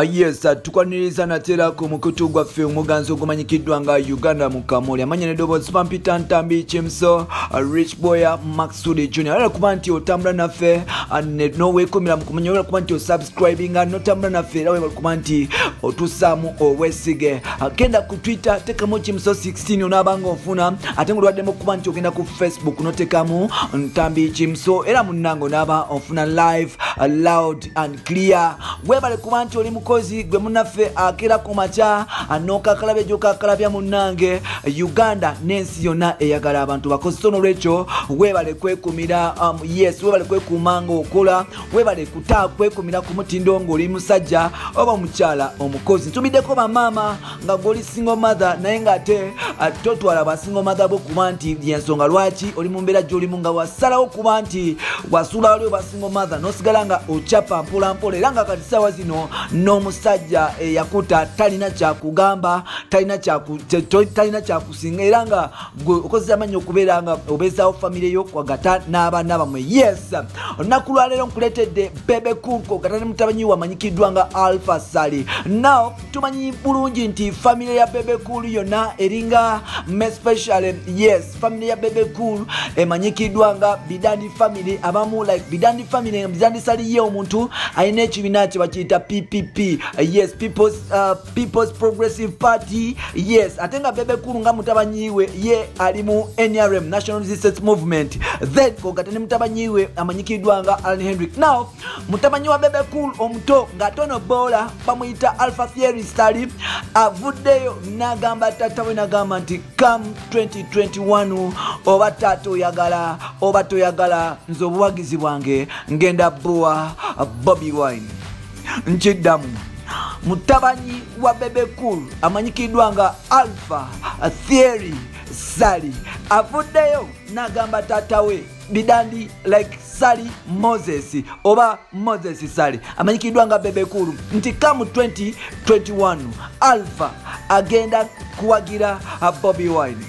Yes, tukwaniriza natera ku mukutu gwaffe omuganzi ogumanyikiddwa nga Uganda mu Kamuli. Amanya n'eddoboozi Pampita Ntambi Chimso, Rich Boya Maxudi Junior. Era kuba nti otambula naffe n'oweekumira mu kumanya, era kuba nti osubscribinga n'otambula naffe, era webale kuba nti otussaamu obwesige. Genda ku Twitter, teekamu Chimso 16 onaabanga ofuna, ate ng'olwaddemu okuba nti ogenda ku Facebook n'oteekamu Ntambi Chimso, era munnange onaaba ofuna live, loud and clear. Webale kuba nti oli mukozi gwe munnaffe akera ku makya n'okakalabya gy'okakalabya munnange. Uganda n'ensi yonna eyagala abantu bakozi, so n'olwekyo weebale kwekumira, yes, weebale kwekuuma ng'okola, weebale kwekumira ku mutindo ng'oli musajja oba omukyala omukozi. Ntumiddeko bamaama nga gw'oli single mother, naye ng'ate totwala ba single mother bo kuba nti yensonga lwaki oli mu mbeera gy'olimu, nga wasalawo kuba nti wasuula wali oba single mother n'osigala nga okyapa mpola mpola, era nga kati ssaawa zino n'omusajja eyakuta talina kyakugamba, talina kyakusinga, era nga gwe okozesa amannya okubeera nga obeezaawo famire yo kwagata n'abaana bammwe. Yes, olunaku lwaleero nkuleetedde Bebe Cool kwogata ne mutabanyi we amanyikiddwa nga Alpha Ssali. Now tumanyi bulungi nti famire ya Bebe Cool yonna eringa especially, yes, famire ya Bebe Cool emanyikiddwa nga Bidandi family. Abamu like Bidandi family, Bidandi Ssali ye omuntu alina ekibiina kye bakiyita PPP, yes, People's Progressive Party. Yes, ate nga Bebe Cool nga mutabanyi we ye ali mu NRM, National Resistance Movement. Then kogata ne mutabanyi we amanyikiddwa nga Alan Hendrick. Now mutabanyi wa Bebe Cool omuto ng'atono boola bamuyita Alpha Thierry Ssali, avuddeyo n'agamba taata we, n'agamba nti come 2021, oba taata oyagala oba toyagala, nze obuwagizi bwange ngenda buwa Bobi Wine. Nkiddamu, mutabanyi wa Bebe Cool amanyikiddwa nga Alpha Thierry Ssali avuddeyo n'agamba taata we Bidandi like Ssali Moses oba Moses Ssali amanyikiddwa nga Bebe Cool nti come 2021 Alpha agenda kuwagira Bobi Wine.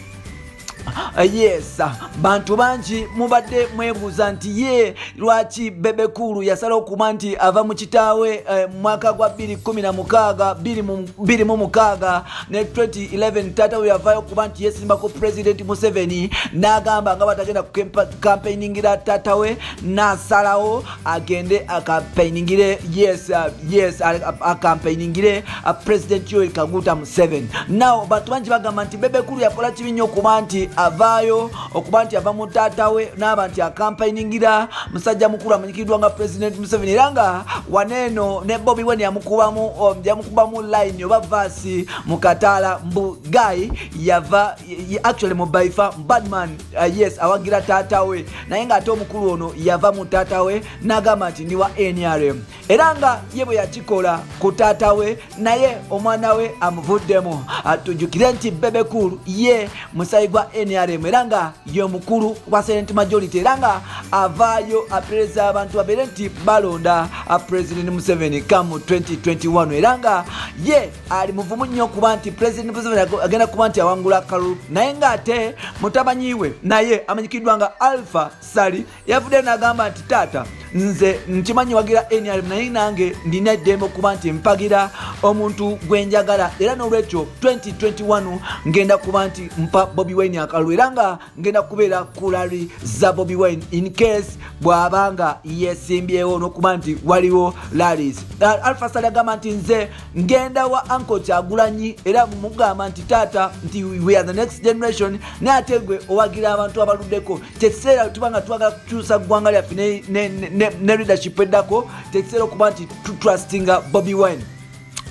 Yes, bantu bangi mubadde mwebuuza nti ye lwaki Bebe Cool yasala okuba nti ava mu kitaawe mu mwaka gwa 2016, 2006 ne 2011. Taata we yavaayo okuba nti yesimbako President Museveni, n'agamba nga batagenda kucampaigningira taata we, n'asalawo agende acampaigningire, yes, acampaigningire President Yoweri Kaguta Museveni. Now bantu bangi bagamba nti Bebe Cool yakola kibi nnyo okuba nti avaayo okuba nti ava mu taata we n'aba nti acampaigningira musajja mukulu amanyikiddwa nga President Museveni, era nga waneeno ne Bobi Wine yamukubamu line oba verse mu kataala mbu guy yava actually mu baifa badman, yes, awagira taata we, naye ng'ate omukulu ono yava mu taata we n'agamba nti ndi wa NRM, era nga ye bwe yakikola ku taata we, naye omwana we amuvuddemu. Tujjukire nti Bebe Cool ye musayi gwa NRM, era nga ye omukulu wa silent majority, era nga avaayo apereza abantu babeere nti balonda President Museveni come 2021, era nga ye ali muvumu nnyo okuba nti President Museveni agenda kuba nti awangula akalulu. Naye ng'ate mutabanyi we naye amanyikiddwa nga Alpha Ssali yavuddeyo n'agamba nti taata, nze nkimanyi wagira NRM, naye nange ndina eddembe okuba nti mpagira omuntu gwe njagala, era n'olwekyo 2021 ngenda kuba nti mpa Bobi Wine akalulu, era nga ngenda kubeera ku rally za Bobi Wine in case bw'abanga yesimbyewo n'okuba nti waliwo rallies. Alpha Ssali agamba nti nze ngenda wa Uncle Kyagulanyi, era mugamba nti taata nti we are the next generation, naye ate gwe owagira abantu abaluddeko. Kyekiseera tuba nga twagala kukyusa ggwanga lyaffe ne leadership eddako, kyekiseera okuba nti tutrustinga Bobi Wine.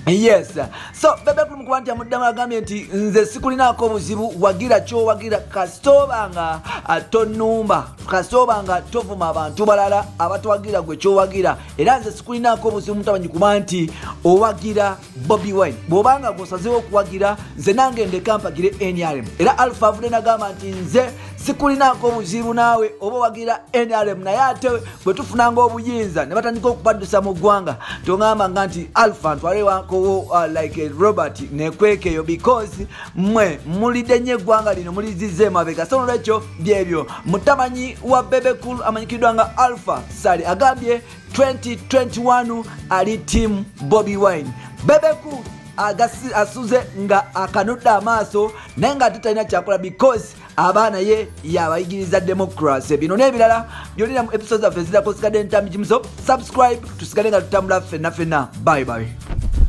Yes, so Bebe Cool mukuba nti amuddamu agambye nti nze sikulinaako obuzibu, wagira kyowagira, kasita oba nga tonumba, kasita oba nga tovuma abantu balala abatwagira gwe kyowagira, era nze sikulinaako obuzibu mutabanyi kuba nti owagira Bobi Wine. Bw'obanga gwosazeewo okuwagira, nze nange ndeka mpagire NRM. Era Alpha avudde nagamba nti nze sikulinaako obuzibu naawe oba owagira NRM, naye ate bwe tufunanga obuyinza ne batandika okubaddusa mu ggwanga, toŋŋamba nga nti Alpha ntwale wankowo like Robert nekwekeyo, because mmwe mulidde nnyo eggwanga lino, mulizize emabega. So nolwekyo byebyo mutamanyi wa Bebe Cool amanyikiddwa nga Alpha Ssali agambye. 2021 ali team Bobi Wine. Bebe Cool asuze nga akanudde amaaso, naye nga ate talina kyakola because abaana ye yabayigiriza democracy. Bino n'ebirala byolina mu episode zaffe ezirako. Sigadde Ntambi Kimuso. Subscribe, tusigale nga tutambula ffenna ffenna. Bye bye.